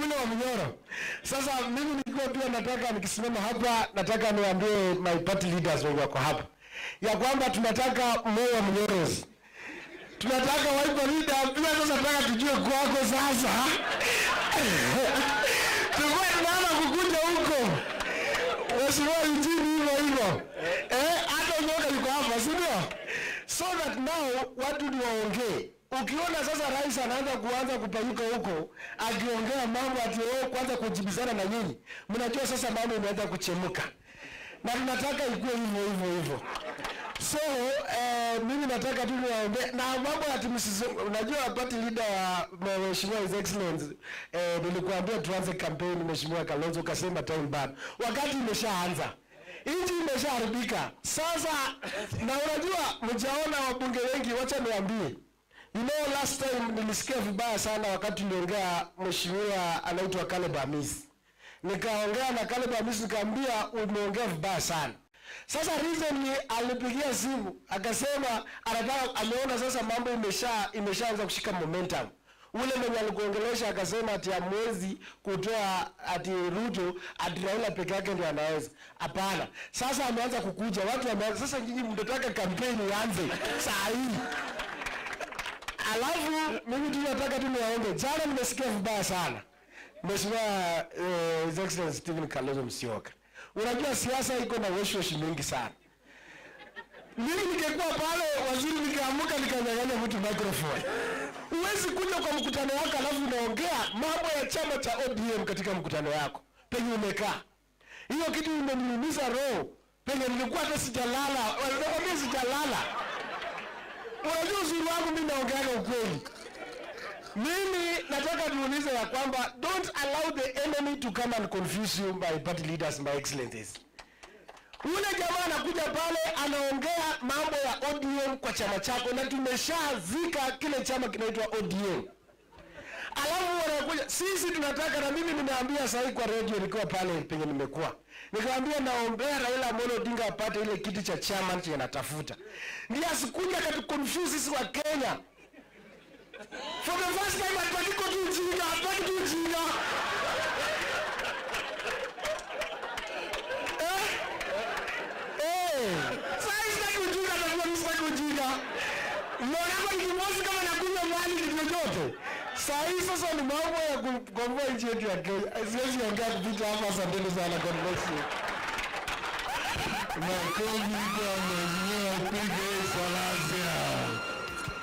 Ule Wamunyoro. Sasa mimi nikiwa pia nataka nikisimama hapa, nataka niwaambie my party leaders wenye wako hapa ya kwamba tunataka more Wamunyoros, tunataka Wiper leader pia. Sasa nataka tujue kwako sasa, tulikuwa tunaanza kukuja huko. Mheshimiwa Eugene hivyo hivyo, eh, hata nyoka yuko hapa, si ndio? So that now watu ni waongee. Ukiona sasa rais anaanza kuanza kupayuka huko akiongea mambo ati wao kwanza kujibizana na nyinyi, mnajua sasa mambo imeanza kuchemuka, na tunataka ikuwe hivyo hivyo hivyo. So mimi nataka tu niwaombe na mambo ya msizo. Unajua party leader wa Mheshimiwa His Excellency, nilikuambia tuanze campaign, Mheshimiwa Kalonzo, ukasema time bado, wakati imeshaanza, nchi imeshaharibika sasa. Na unajua mjaona wabunge wengi, wacha niambie. Last time nilisikia vibaya sana wakati niliongea mheshimiwa anaitwa Caleb Amisi. Nikaongea na Caleb Amisi, nikamwambia umeongea vibaya sana. Sasa recently alipigia simu akasema anataka, ameona sasa mambo imeshaanza kushika momentum. Ule mwenye alikuongelesha akasema ati hamwezi kutoa ati Ruto, ati Raila peke yake ndio anaweza. Hapana. Sasa ameanza kukuja, watu wameanza sasa, nyinyi mnataka kampeni ianze saa hii. Alafu mimi tu nataka tu niwaombe. Jana nimesikia vibaya sana. Mheshimiwa His Excellency Stephen Kalonzo Musyoka. Unajua siasa iko na weshwesh mingi sana. Mimi ningekuwa pale waziri, ningeamuka nikanyang'anya mtu microphone. Huwezi kuja kwa mkutano wako alafu unaongea mambo ya chama cha ODM katika mkutano wako penye umekaa. Hiyo kitu imeniumiza roho, penye nilikuwa hata sijalala. Wanakwambia sijalala. Unajua uzuri wangu mimi naongeaga ukweli. Mimi nataka niulize ya kwamba don't allow the enemy to come and confuse you, my party leaders, my excellencies. Ule jamaa anakuja pale anaongea mambo ya ODM kwa chama chako, na tumeshazika kile chama kinaitwa ODM. Alafu wanakuja, sisi tunataka, na mimi nimeambia sahii kwa radio nikiwa pale penye nimekuwa, nikamwambia naombea Raila Amolo Odinga apate ile kiti cha chairman chenye anatafuta, ndiye asikuja akatuconfuse sisi Wakenya. For the first time hatutaki tu ujinga, hatutaki tu ujinga. Eh? Eh, sasa sitaki ujinga, najua mimi sitaki ujinga. Mnaona nikimosi kama nakunywa maji kitu chochote. Saa hii sasa ni mambo ya kukomboa nchi yetu ya Kenya. Siwezi ongea kupita hapa. Asanteni sana, God bless you. Makofi kwa Mheshimiwa Spika.